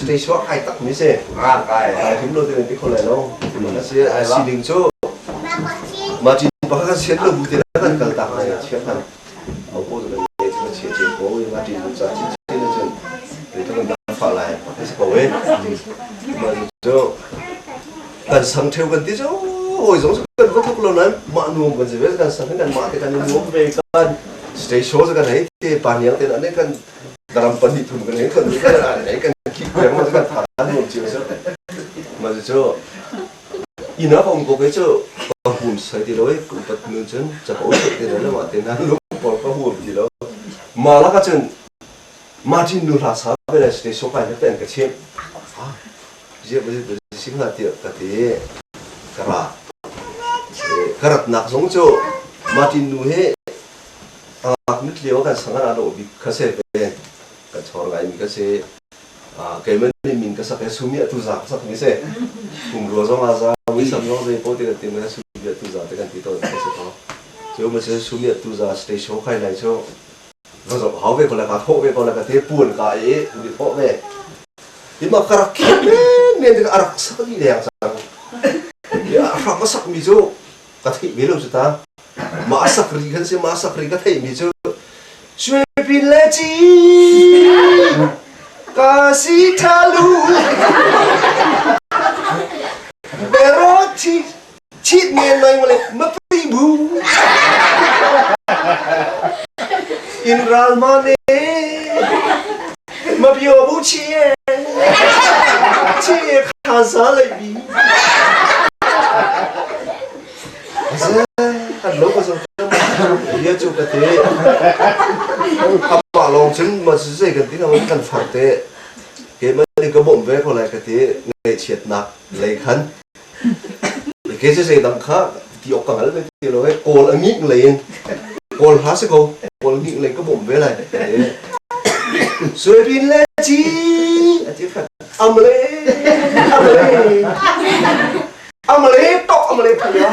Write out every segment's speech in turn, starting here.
Stage wa kai tak mi si. Kai. Kai hrim lo te ti kho lai lo. Si sining cu Martin pakhat kan sian lo bu te kan kal tak lai chiat kan au po kan ne chu che che ko Martin lu cha chin chin cun te to kan fa lai si ko we ma cu kan sang theu kan ti cu oi zong kan va thuk lo nan ma nuam kan si ve kan sang kan ma te kan nuam ve kan stage show kan hei te pa niang te na kan daram pahnih thum kan hei kan kan hei kan ki peng ma kan tha nuam chiu so ma cu ina ka um ko ke cu ka hum sai ti lo i kum pat nun cun ca ka um te lo ma te na lu por ka hum ti lo ma la ka cun Martin nu hla sa ve le stage show kai na pen ka chim zia ba sing la tiah ka ti ka ra ka ratnak zong cu Martin nu he mit lio kan sangan a dawh bik kha se ve kan chor ngai mi ka si keiman min ka sak he sumi atu za ka sak mi se kum rua zong a za mui sam zong zei po ti kan ti ma sumi atu za te kan ti to ka si ko cu ma se sumi atu za stage show khai lai cu va zoh hau ve ko la ka thawh ve ko la ka te puan ka i mi thawh ve ima ka rak khim men men ka rak sak mi leng cang ya rak ka sak mi cu ka theih ve lo cu ta ma sak ri kan si ma sak ri ka theih mi cu Shwe pin le ci ka si tha lu bero chi chit men mai male ma pi bu in ral ma ne ma bio bu chi e chi e kha sa lai bi Kan lo ka zo bia cu ka ti. Amah lawng cun ma zei kan ti na kan far te. Keimah nih ka bawmh ve ko lai ka ti ngaihchiatnak lei khan. Ke cu zei dang kha ti awk ka hngal ve ti lo he kawl a ngik lei in kawl hla si ko kawl ngik lei ka bawmh ve lai ka ti. Suipin le ci a ti khan amle amle amale tok amale phaya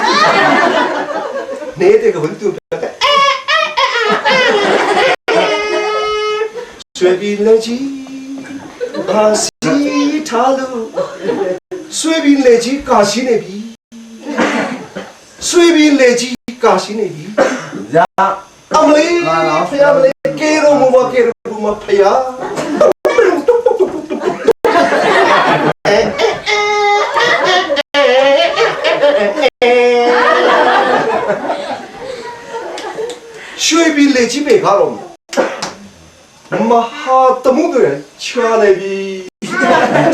ne te ka hun tu pe Suebin le ji ka si tha lu Suebin le ji ka si ne bi Suebin le ji ka si ne bi Ya amale phaya amale ke ro mu ma ke ro mu ma phaya Shwe bi le chi pe kha lo ma ha tamu de cha le bi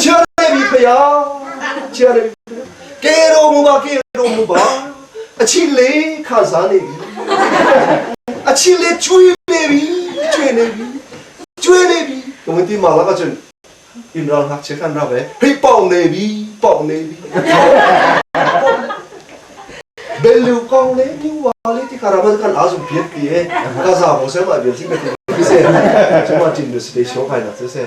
cha le bi phaya cha le bi ke ro mu ba ke ro mu ba a chi le kha za ne bi a chi le chui le bi chui le bi chui le bi ka ti ma la ka chun in ral ngakchia khan ra ve hei pau ne bi pau ne bi belu kong le ni wa le ti kara ma kan azum piat pi e ka za mo se ma bel sing ka ti se chuma tin du state show kai na se.